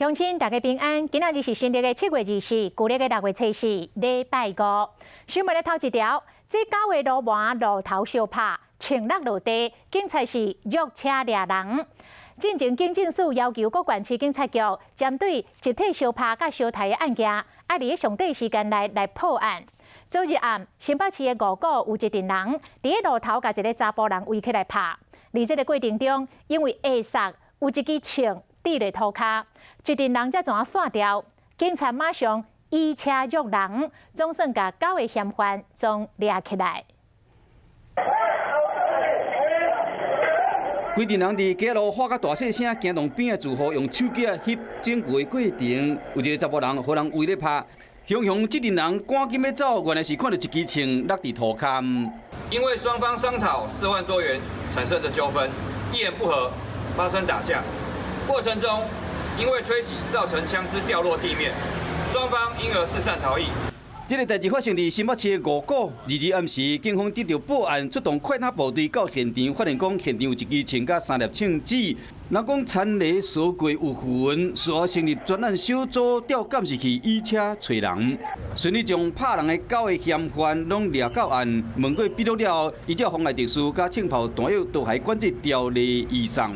鄉親大家平安，今仔日是新曆的7月24，舊曆的6月24，禮拜五。新聞的頭一條，這九个流氓路頭相拍，槍落落地，警察是約車掠人。進前警政署要求各縣市警察局針對集體相拍佮相刣的案件，愛佇上短時間內來破案。昨日暗，新北市的五股有一陣人佇咧路頭共一个查埔人圍起來拍。佇這个過程中，因為下捒有一支槍佇咧塗跤，一陣人才怎啊散掉？警察馬上以車約人，總算共九个嫌犯總掠起來。規陣人佇街路喊甲大細聲，驚動邊仔住戶用手機仔翕證據的過程，有一个查埔人予人圍咧拍，雄雄這陣人趕緊欲走，原來是看著一支槍落佇塗跤。因為雙方商討4萬多元產生的糾紛，一言不合發生打架，過程中因為推擠造成槍支掉落地面，雙方因而四散逃逸。這个代誌發生佇新北市的五股，22暗時，警方得著報案，出動快打部隊到現場，發現講現場有一支槍佮三粒槍子。人講田螺燒過有痕，事後成立專案小組調監視器以車揣人，順利將拍人的九个嫌犯攏掠到案，問過筆錄了後，依照妨礙秩序佮槍炮彈藥毒害管制條例移送。